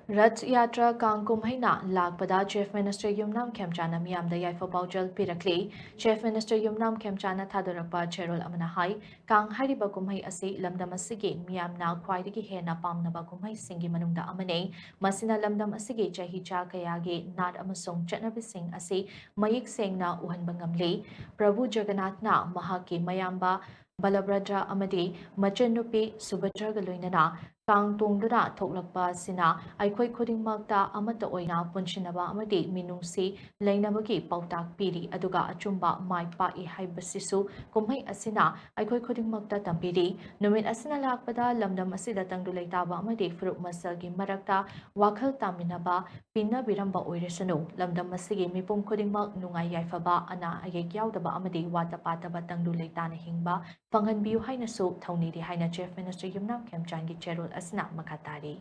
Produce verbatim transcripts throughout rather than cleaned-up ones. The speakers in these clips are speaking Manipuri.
ꯔꯊ ꯌꯥꯇ꯭ꯔꯥ ꯀꯥꯡ ꯀꯨꯝꯍꯩꯅ ꯂꯥꯛꯄꯗ Chief Minister ꯌꯨꯝꯅꯥꯝ ꯈꯦꯝꯆꯥꯅ ꯃꯤꯌꯥꯝꯗ ꯌꯥꯏꯐ ꯄꯥꯎꯖꯦꯜ ꯄꯤꯔꯛꯂꯤ꯫ Chief Minister ꯌꯨꯝꯅꯥꯝ ꯈꯦꯝꯆꯥꯅ ꯊꯥꯗꯣꯔꯛꯄ ꯆꯦꯔꯣꯜ ꯑꯃꯅ ꯍꯥꯏ, ꯀꯥꯡ ꯍꯥꯏꯔꯤꯕ ꯀꯨꯝꯍꯩ ꯑꯁꯤ ꯂꯝꯗꯝ ꯑꯁꯤꯒꯤ ꯃꯤꯌꯥꯝꯅ ꯈ꯭ꯋꯥꯏꯗꯒꯤ ꯍꯦꯟꯅ ꯄꯥꯝꯅꯕ ꯀꯨꯝꯍꯩꯁꯤꯡꯒꯤ ꯃꯅꯨꯡꯗ ꯑꯃꯅꯤ꯫ ꯃꯁꯤꯅ ꯂꯝꯗꯝ ꯑꯁꯤꯒꯤ ꯆꯍꯤꯆꯥ ꯀꯌꯥꯒꯤ ꯅꯥꯠ ꯑꯃꯁꯨꯡ ꯆꯠꯅꯕꯤꯁꯤꯡ ꯑꯁꯤ ꯃꯌꯦꯛ ꯁꯦꯡꯅ ꯎꯍꯟꯕ ꯉꯝꯂꯤ꯫ ꯄ꯭ꯔꯚꯨ ꯖꯒꯟꯅꯥꯊꯅ ꯃꯍꯥꯛꯀꯤ ꯃꯌꯥꯝꯕ ꯕꯂꯚꯗ꯭ꯔ ꯑꯃꯗꯤ ꯃꯆꯟꯅꯨꯄꯤ ꯁꯨꯚꯗ꯭ꯔꯒ ꯂꯣꯏꯅꯅ ꯀꯥꯡ ꯇꯣꯡꯗꯨꯅ ꯊꯣꯛꯂꯛꯄ ꯑꯁꯤꯅ ꯑꯩꯈꯣꯏ ꯈꯨꯗꯤꯡꯃꯛꯇ ꯑꯃꯠꯇ ꯑꯣꯏꯅ ꯄꯨꯟꯁꯤꯟꯅꯕ ꯑꯃꯗꯤ ꯃꯤꯅꯨꯡꯁꯤ ꯂꯩꯅꯕꯒꯤ ꯄꯥꯎꯇꯥꯛ ꯄꯤꯔꯤ, ꯑꯗꯨꯒ ꯑꯆꯨꯝꯕ ꯃꯥꯏ ꯄꯥꯛꯏ ꯍꯥꯏꯕꯁꯤꯁꯨ ꯀꯨꯝꯍꯩ ꯑꯁꯤꯅ ꯑꯩꯈꯣꯏ ꯈꯨꯗꯤꯡꯃꯛꯇ ꯇꯝꯕꯤꯔꯤ꯫ ꯅꯨꯃꯤꯠ ꯑꯁꯤꯅ ꯂꯥꯛꯄꯗ ꯂꯝꯗꯝ ꯑꯁꯤꯗ ꯇꯪꯗꯨ ꯂꯩꯇꯥꯕ ꯑꯃꯗꯤ ꯐꯨꯔꯨꯞ ꯃꯁꯦꯜꯒꯤ ꯃꯔꯛꯇ ꯋꯥꯈꯜ ꯇꯥꯃꯤꯟꯅꯕ ꯄꯤꯅꯕꯤꯔꯝꯕ ꯑꯣꯏꯔꯁꯅꯨ꯫ ꯂꯝꯗꯝ ꯑꯁꯤꯒꯤ ꯃꯤꯄꯨꯝ ꯈꯨꯗꯤꯡꯃꯛ ꯅꯨꯡꯉꯥꯏ ꯌꯥꯏꯐꯕ, ꯑꯅꯥ ꯑꯌꯦꯛ ꯌꯥꯎꯗꯕ ꯑꯃꯗꯤ ꯋꯥꯠꯇ ꯄꯥꯠꯇꯕ ꯇꯪꯗꯨ ꯂꯩꯇꯥꯅ ꯍꯤꯡꯕ ꯐꯪꯍꯟꯕꯤꯌꯨ ꯍꯥꯏꯅꯁꯨ ꯊꯧꯅꯤꯔꯤ ꯍꯥꯏꯅ Chief Minister ꯌꯨꯝꯅꯥꯝ ꯈꯦꯝꯆꯥꯟꯒꯤ ꯆꯦꯔꯣꯜ ꯑꯁꯤꯅ ꯃꯈꯥ ꯇꯥꯔꯤ꯫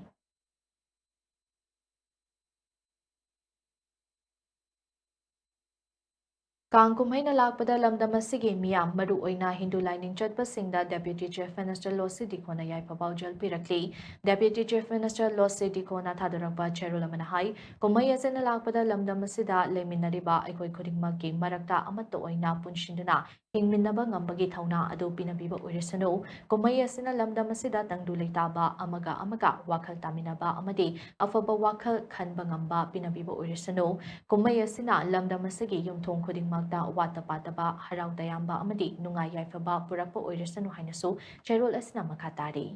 ꯀꯥꯡ ꯀꯨꯝꯍꯩꯅ ꯂꯥꯛꯄꯗ ꯂꯝꯗꯝ ꯑꯁꯤꯒꯤ ꯃꯤꯌꯥꯝ, ꯃꯔꯨꯑꯣꯏꯅ ꯍꯤꯟꯗꯨ ꯂꯥꯏꯅꯤꯡ ꯆꯠꯄꯁꯤꯡꯗ Deputy Chief Minister ꯂꯣꯁꯤ ꯗꯤꯈꯣꯅ ꯌꯥꯏꯐ ꯄꯥꯎꯖꯦꯜ ꯄꯤꯔꯛꯂꯤ꯫ Deputy Chief Minister ꯂꯣꯁꯤ ꯗꯤꯈꯣꯅ ꯊꯥꯗꯣꯔꯛꯄ ꯆꯦꯔꯣꯜ ꯑꯃꯅ ꯍꯥꯏ, ꯀꯨꯝꯍꯩ ꯑꯁꯤꯅ ꯂꯥꯛꯄꯗ ꯂꯝꯗꯝ ꯑꯁꯤꯗ ꯂꯩꯃꯤꯟꯅꯔꯤꯕ ꯑꯩꯈꯣꯏ ꯈꯨꯗꯤꯡꯃꯛꯀꯤ ꯃꯔꯛꯇ ꯑꯃꯠꯇ ꯑꯣꯏꯅ ꯄꯨꯟꯁꯤꯟꯗꯨꯅ ꯍꯤꯡꯃꯤꯟꯅꯕ ꯉꯝꯕꯒꯤ ꯊꯧꯅꯥ ꯑꯗꯨ ꯄꯤꯅꯕꯤꯕ ꯑꯣꯏꯔꯁꯅꯨ꯫ ꯀꯨꯝꯍꯩ ꯑꯁꯤꯅ ꯂꯝꯗꯝ ꯑꯁꯤꯗ ꯇꯪꯗꯨ ꯂꯩꯇꯥꯕ, ꯑꯃꯒ ꯑꯃꯒ ꯋꯥꯈꯜ ꯇꯥꯃꯤꯟꯅꯕ ꯑꯃꯗꯤ ꯑꯐꯕ ꯋꯥꯈꯜ ꯈꯟꯕ ꯉꯝꯕ ꯄꯤꯅꯕꯤꯕ ꯑꯣꯏꯔꯁꯅꯨ꯫ ꯀꯨꯝꯍꯩ ꯑꯁꯤꯅ ꯂꯝꯗꯝ ꯑꯁꯤꯒꯤ ꯌꯨꯝꯊꯣꯡ ꯈꯨꯗꯤꯡꯃꯛꯇ ꯋꯥꯠꯇ ꯄꯥꯠꯇꯕ, ꯍꯔꯥꯎ ꯇꯌꯥꯝꯕ ꯑꯃꯗꯤ ꯅꯨꯡꯉꯥꯏ ꯌꯥꯏꯐꯕ ꯄꯨꯔꯛꯄ ꯑꯣꯏꯔꯁꯅꯨ ꯍꯥꯏꯅꯁꯨ ꯆꯦꯔꯣꯜ ꯑꯁꯤꯅ ꯃꯈꯥ ꯇꯥꯔꯤ꯫